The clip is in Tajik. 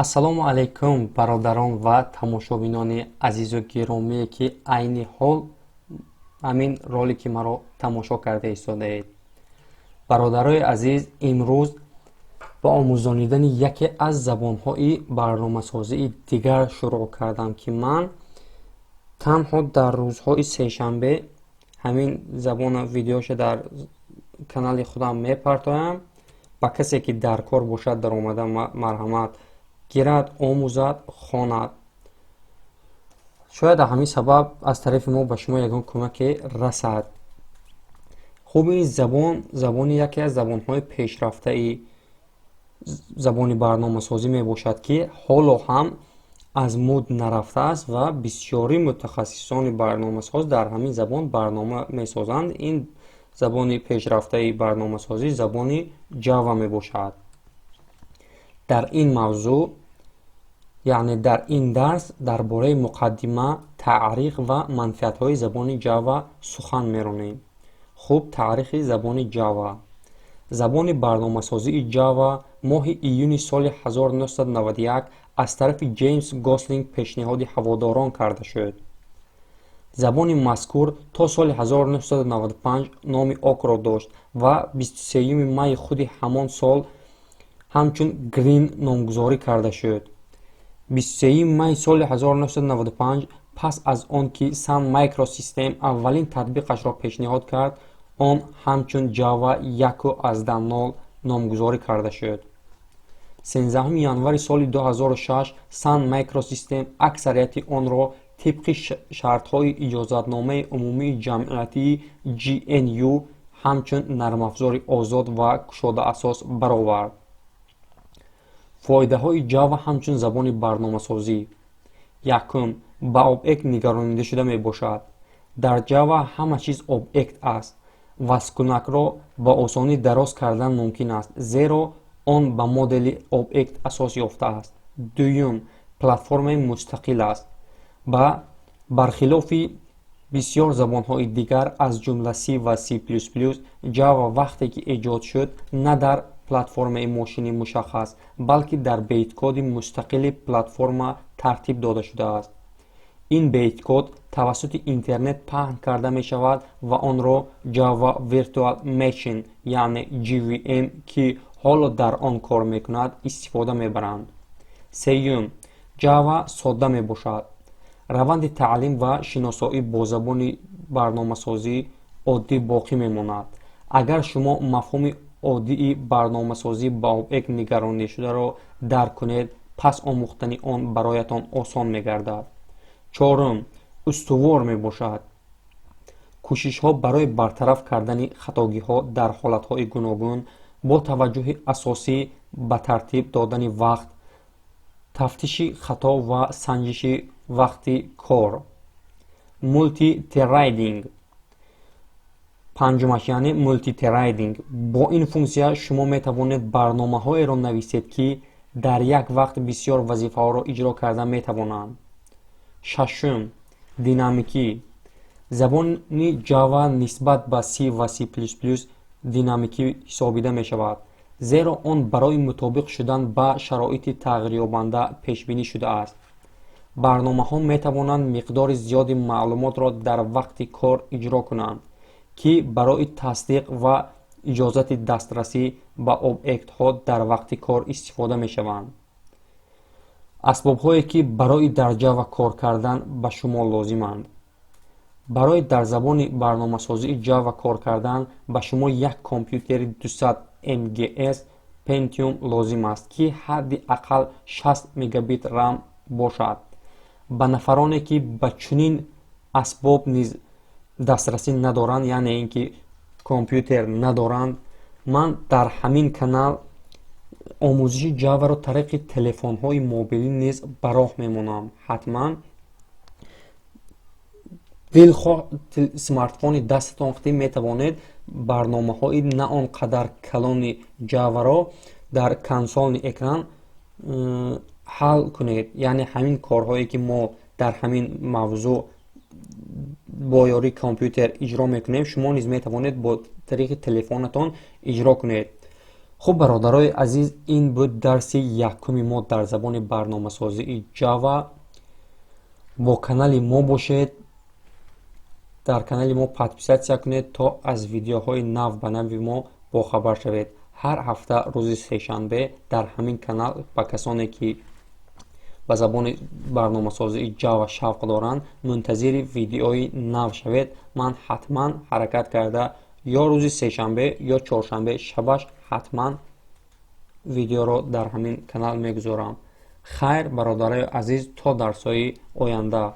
Ассалому алайкум, бародарон ва тамошобинони азизу гиромие, ки айни ҳол ҳамин ролики маро тамошо карда истодаед. Бародарои азиз, имрӯз ба омӯзонидани яке аз забонҳои барномасозии дигар шурӯъ кардам, ки ман танҳо дар рӯзҳои сешанбе ҳамин забона видеоша дар канали худам мепартоям. Ба касе ки дар кор бошад, даромада, марҳамат, гирад, омӯзад, хонад. Шояд ҳамин сабаб аз тарафи мо ба шумо ягон кӯмаке расад. Хуби ин забон: забони яке аз забонҳои пешрафтаи забони барномасозӣ мебошад, ки ҳоло ҳам аз муд нарафтааст ва бисёри мутахассисони барномасоз дар ҳамин забон барнома месозанд. Ин забони пешрафтаи барномасозӣ забони Java мебошад. Дар ин мавзӯъ, яъне дар ин дарс, дар бораи муқаддима, таърих ва манфиатҳои забони Java сухан меронем. Хуб, таърихи забони Java. Забони барномасозии Java моҳи июни соли 1991 аз тарафи Ҷеймс Гослинг пешниҳоди ҳаводорон карда шуд. Забони мазкур то соли 1995 номи Окро дошт ва 23 майи худи ҳамон сол ҳамчун Грин номгузорӣ карда шуд. 23 май соли 1995, пас аз он ки Sun Microsystem аввалин татбиқашро пешниҳод кард, он ҳамчун Java 1.0 номгузорӣ карда шуд. 13 январи соли 2006 Sun Microsystem аксарияти онро тибқи шартҳои иҷозатномаи умумии ҷамъиятии GNU ҳамчун нармафзори озод ва кушодаасос баровард. Фоидаҳои Java ҳамчун забони барномасозӣ. Якум, ба объект нигаронида шуда мебошад. Дар Java ҳама чиз объект аст. Васлкунакро ба осонӣ дароз кардан мумкин аст, зеро он ба модели объект асос ёфтааст. Дуюм, платформаи мустақил аст. Ба бархилофи бисёр забонҳои дигар, аз ҷумла C ва C++, Java вақте ки эҷод шуд, на дар платформаи мошини мушаххас, балки дар бейткоди мустақили платформа тартиб дода шудааст. Ин бейткод тавассути интернет паҳн карда мешавад ва онро Java Virtual Machine, яъне JVM, ки ҳоло дар он кор мекунад, истифода мебаранд. Сеюм, Java содда мебошад. Раванди таълим ва шиносоӣ бо забони барномасозӣ оддӣ боқӣ мемонад. Агар шумо мафҳуми оддии барномасозӣ ба объект нигаронидашударо дарк кунед, пас омӯхтани он бароятон осон мегардад. Чорум, устувор мебошад. Кӯшишҳо барои бартараф кардани хатогиҳо дар ҳолатҳои гуногун бо таваҷҷӯҳи асосӣ ба тартиб додани вақт, тафтиши хато ва санҷиши вақти кор. Multithreading. Панҷумаш, яъне multithreading. Бо ин функсия шумо метавонед барномаҳоеро нависед, ки дар як вақт бисёр вазифаҳоро иҷро карда метавонанд. Шашум, динамикӣ. Забони Java нисбат ба C ва C++ динамикӣ ҳисобида мешавад, зеро он барои мутобиқ шудан ба шароити тағйирёбанда пешбинӣ шудааст. Барномаҳо метавонанд миқдори зиёди маълумотро дар вақти кор иҷро кунанд, ки барои тасдиқ ва иҷозати дастрасӣ ба объектҳо дар вақти кор истифода мешаванд. Асбобҳое, ки барои дар Java кор кардан ба шумо лозиманд. Барои дар забони барномасозии Java кор кардан ба шумо як компютери 200 МГц Pentium лозим аст, ки ҳадди ақал 60 мегабит RAM бошад. Ба нафароне, ки ба чунин асбоб низ дастрасӣ надоранд, яъне ин ки компютер надоранд, ман дар ҳамин канал омӯзиши Java-ро тариқи телефонҳои мобилӣ низ ба роҳ мемонам. Ҳатман дилхоҳ смартфони дастатон қитӣ метавонед барномаҳои на он қадар калони Java-ро дар консольный экран ҳал кунед. Яъне ҳамин корҳое, ки мо дар ҳамин мавзӯъ бо ёрии компютер иҷро мекунем, шумо низ метавонед бо тариқи телефонатон иҷро кунед. Хуб, бародарои азиз, ин буд дарси якуми мо дар забони барномасозии Java. Бо канали мо бошед, дар канали мо подписаться кунед, то аз видеоҳои нав ба нави мо бохабар шавед. Ҳар ҳафта рӯзи сешанбе дар ҳамин канал ба касоне, ки ба забони барномасозии Java шавқ доранд, мунтазири видеои нав шавед. Ман ҳатман ҳаракат карда, ё рӯзи сешанбе, ё чоршанбе шабаш ҳатман видеоро дар ҳамин канал мегузорам. Хайр, бародарои азиз, то дарсҳои оянда.